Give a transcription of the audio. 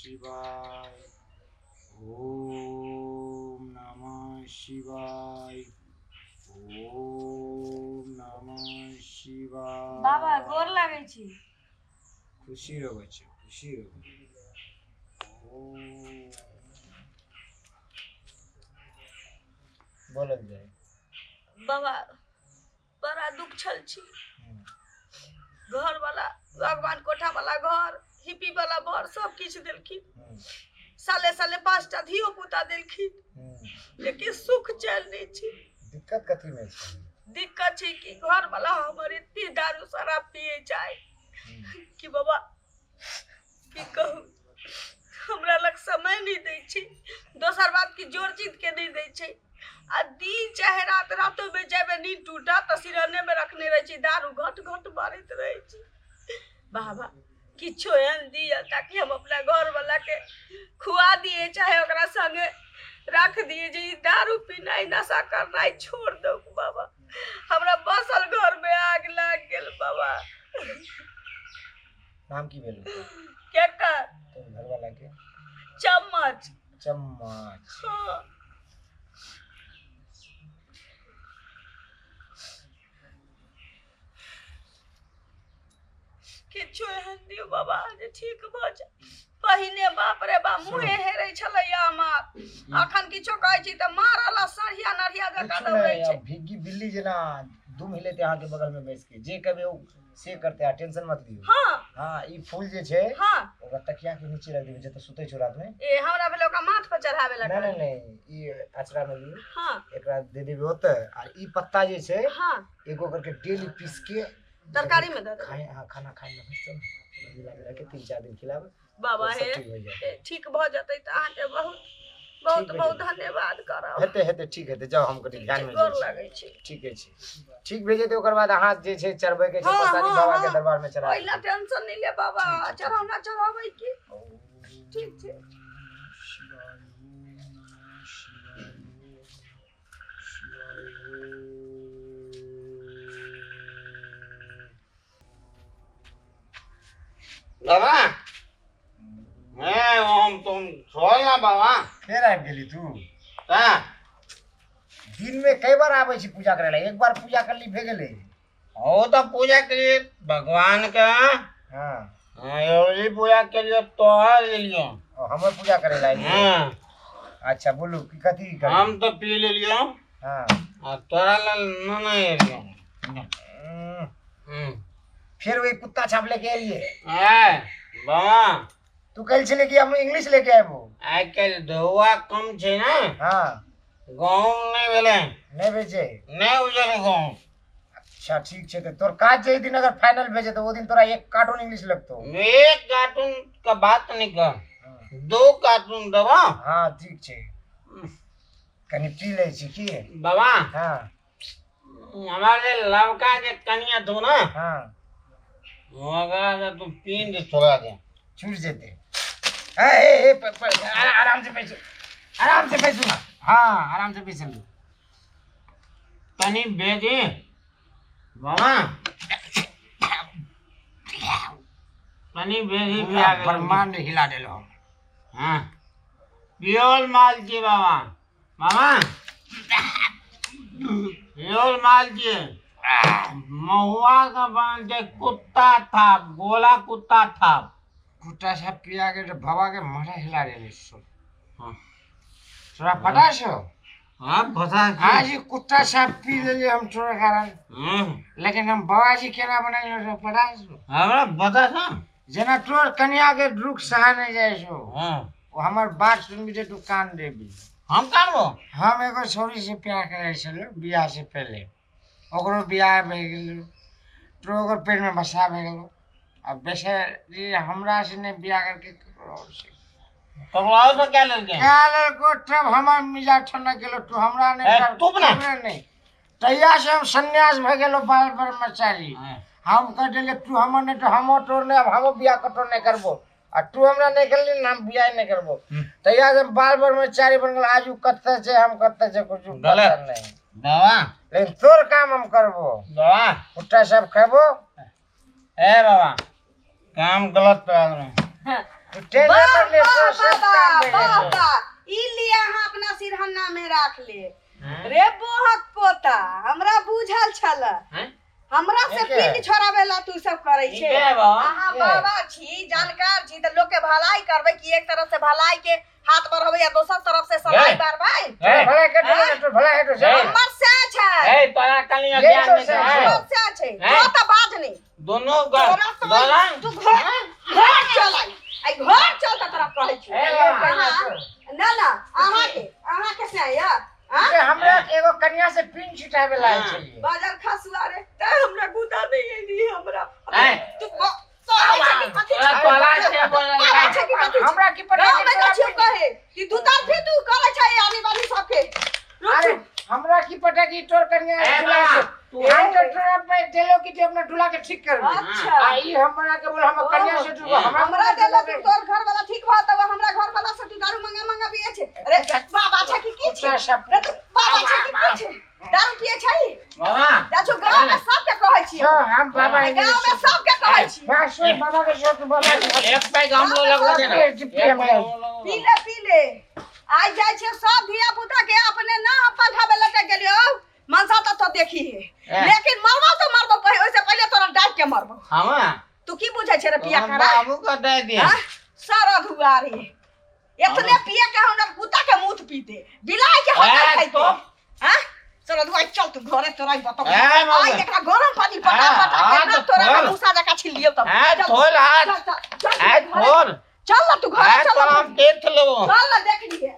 शिवाय, ओम नमः शिवाय, ओम नमः शिवाय। बाबा गोर लागै छी। खुशी रहो बच्चा, खुशी रहो। बोलल जाय। बाबा बड़ा दुख छल छी। घर वाला भगवान कोठा वाला घर, हिप्पी वाला घर सब किछु देलखिन। साले साले 5टा धियो पुता देलखिन, लेकिन सुख चैन नहीं छी। दिक्कत कथी में छै? दिक्कत छै कि घर वाला हमर एते दारू शराब पिए जाय कि बाबा की कहू, हमरा लग समय नहीं दै छै। दोसर बात कि जोर जीत के नहीं दै छै। आ दिन चाहे रात, रातो में जेबै नींद टूटा तऽ सिरहने में रखने रहै छी, दारू घट घट मारैत रहै छी। बाबा किछो एहन दिअ ताकि हम अपना घर वाला के खुआ दिए, चाहे ओकरा संगे रख दिए जे ई दारू पीनाइ नशा करनाइ छोड़ दौ। बाबा हमरा बसल घर में आग लाग गेल। बाबा नाम की भेल? केकर? तोर घरवाला के। चम्मच। चम्मच। हाँ। किछु एहन दियौ बाबा जे ठीक भऽ जाय। पहिने बाप रे बाप मुँहे हेरै छलैया हमर, अखन किछो कहै छी तऽ मारल आ सढ़िया नढ़िया जकाँ दौड़ै छै। भिग्गी बिल्ली जेना दुम हिलेतै अहाँके बगल में बैस के, जे कहबै ओ से करतै, आ टेंशन मत लियौ। हाँ हाँ, ई फूल जे छै हाँ ओकरा तकिया के नीचे रख देबै जतऽ सुतै छौ रात में। ए हमरा भेलै ओकरा माथ पर चढ़ावे ला। नहीं नहीं नहीं, ई अचरा में लियौ। हाँ एकरा दे देबै ओतऽ। आ ई पत्ता जे छै हाँ एगो करके डेली पीस के तरकारी में दे देबै। खाए। हाँ, खाना खाए में मिला मिला के 3-4 दिन खिलाबै बाबा। सब हे ठीक हो जाए। ठीक भऽ जेतै तऽ अहाँके बहुत बहुत बहुत धन्यवाद करब। हेतै हेतै, ठीक हेतै। जाउ, हम कनि ध्यान में गोर जाइ छी। लागै छी। ठीके छै, ठीक भए जेतै। ओकर बाद अहाँ जे छै चढ़बै के छै हाँ, प्रसादी हाँ, बाबा के हाँ। दरबार में चढ़ा। ओहि ला टेंशन नहीं ले बाबा, चढ़ौना चढ़ाबै की। ठीक छै। बाबा मैं हम तुम छोड़ ना बाबा। फेर आबि गेली तू? हाँ। दिन में कई बार आबै छी पूजा करे ला, एक बार पूजा कर ली भे गेलै। ओ तो पूजा के लिए भगवान के। हाँ हाँ, पूजा के लिए तोहर लियो। हमर पूजा करे ला? हाँ। अच्छा बोलू की कथी करी? हम तो पी ले लियो। हाँ। आ तोरा ला न नहीं लियो। फिर वही कुत्ता छाप लेके आइए। बाबा तू कल छले कि हम इंग्लिश लेके आबो। आइ काल्हि धौआ कम छै ना। हाँ। गहूँम नहीं भेलै। नहीं बेचे? नहीं उपजलै गहूँम। अच्छा ठीक छै। तोर काज जे दिन अगर फाइनल भेजे तो वो दिन तोरा 1 कार्टून इंग्लिश लगतो। 1 कार्टून का बात नहीं कर, 2 कार्टून देबो। हाँ ठीक छै। कनि पी लै छी की बाबा? हाँ। हमारे लड़का के कनिया थो ना। हाँ। ओकरा तू पीन दे थोड़ा दे छूट जेते। ए ए आराम से बैसू, आराम से बैसू। हाँ आराम से बैसू। तनी भेजे बाबा, तनी भेजी ब्रह्मांड हिला देलो हम। हाँ प्योर माल छी बाबा। बाबा प्योर माल छी। महुआ का बांध कुत्ता था, गोला कुत्ता था। कुत्ता साहब पिया के भवा के माथा हिला देले सो। हाँ। तोरा पता छौ? हाँ पता। आज कुत्ता साहब पी लेलियै हम तोरा कारण, लेकिन हम बाबाजी केना बनेलियै तोरा पता छौ? हमरा पता छौ। जेना तोर कनिया के दुख सहा नहीं जाइ छौ। हाँ। ओ हमर बात सुनबी जे तू कान देबी। हम कानबो? हम एगो छौड़ी से प्यार करै छलहुँ बियाह से पहले, ओकरो बियाह भए गेल तो ओकर पेट में बसा भए गेलो। आ बेचारी हमरा से नहीं बियाह करके ककरो और से। ककरो और से क्या लेलकै? क्या लेलको तब हमर मिजाज ठंडा गेलो। तू हमरा नहीं कर, तू ना नहीं। तहिया से हम सन्यास भए गेलो बाल ब्रह्मचारी। हम कह देलियै तू हमर नहीं तो हमो तोर नहीं, अब हमो बियाह कतौ नहीं करबो। आ तू हमरा नहीं करली ना हम बियाह नहीं करबो। तहिया से हम बाल ब्रह्मचारी बन गेल। आज उ कतऽ छै हम कतऽ छै कुछ पता नहीं बाबा। लेकिन तोर काम हम करबो बाबा। कुत्ता सब खेबो। ए बाबा काम गलत कर रहे। तू टेने वाह मरले वाह सब बाबा काम भए वाह गेलो। वाह ई लिए अहाँ अपना सिरहन्ना में राख ले। हैं? रे बोहक पोता, हमरा बुझल छल, हैं? हमरा से के? पिंड छोड़ावे ला तू सब करै ई छै। के बाबा? अहाँ के? बाबा छी, जानकार छी, तऽ लोक के भलाई करबै कि एक तरफ से भलाई के हाथ बढ़बै आ दोसर तरफ से सलाई ए। बढ़बै? तोरा भलाई कर हैं? तोर भलाई हेतौ से। ए। हमर सएह छै। ए तोरा कनी ये ज्ञान तो नहीं सही छै। छै। हमर सएह छै। हैं? तो तऽ बाज नहि। दोनों तोरा तो दलान तू घर घर चल आइ, आइ घर चल तऽ तोरा कहै छी। ए, ना ना, अहाँके से या से हमरा एगो कन्या से पिन छिटावे ला आयल हाँ। छलियै। बाजल खसुआ रे, तैं हमरा गुदा नहीं एली हमरा। हैं? तू कहै छै कि कथी तोरा छै? तोरा से बोलल कहै छै कि कथी छै? हमरा की पता गाँव कि में तोरा तऽ छियौ पिन- कहे कि दू तरफी तू करै छै आनी बानी सबके। अरे हमरा की पता कि तोर कन्या ए दूल्हा बा, से तू- हम तो तोरा पे देलो कि जे अपना दूल्हा के ठीक करबे। अच्छा। आ ई हमरा के बोल हम कन्या से दूल्हा हमरा हमरा देलो कि तोर घर वाला ठीक भऽ तब हमरा घर वाला से तू दारू मंगा मंगा पिए छै। अरे बाबा छै कि की छै? कुत्ता सब रे तू बाबा छै कि की छै? दारू पिए छै? बाबा जाछो गाँव में सबके कहै छियै। छो हम बाबा गाँव में सबके कहै छियै। बस बाबा के साथ बाबा के एक पैग हम लोग लगवा देना। एक एक पैग हम लोग लगवा पी ले पी ले। आइ जाइ छियै सब धिया पुता के अपने ना हम पंखा में लटक गेलियौ मनसा तऽ तो देखी हे, ए। लेकिन मरबो तो मरबो ओहिसे पहिले तोरा डाँटि के मरबो। हमा तू की बुझै छै रे पिया तोरा करा? बाबू के दे दे। हाँ? सारा धुआरी एतने पिए के हमरा कुत्ता के मूत पीते, बिलाई के हटा ए, खाइते। तो? हाँ? चल धुआई चल तू घरे तोरा ही बताओ। ए, बाबू। आई एकरा गरम पानी पटा ए, पटा के हाथ ना तोरा खोल। के मूसा जकाँ छिल लियौ तब। ए, चल, खोल हाथ। चल, चल, चल, ए, तू घरे। खोल। चल ना तू घरे ए, चल तोरा ना। हम देख लेबो। चल ना देख लिए।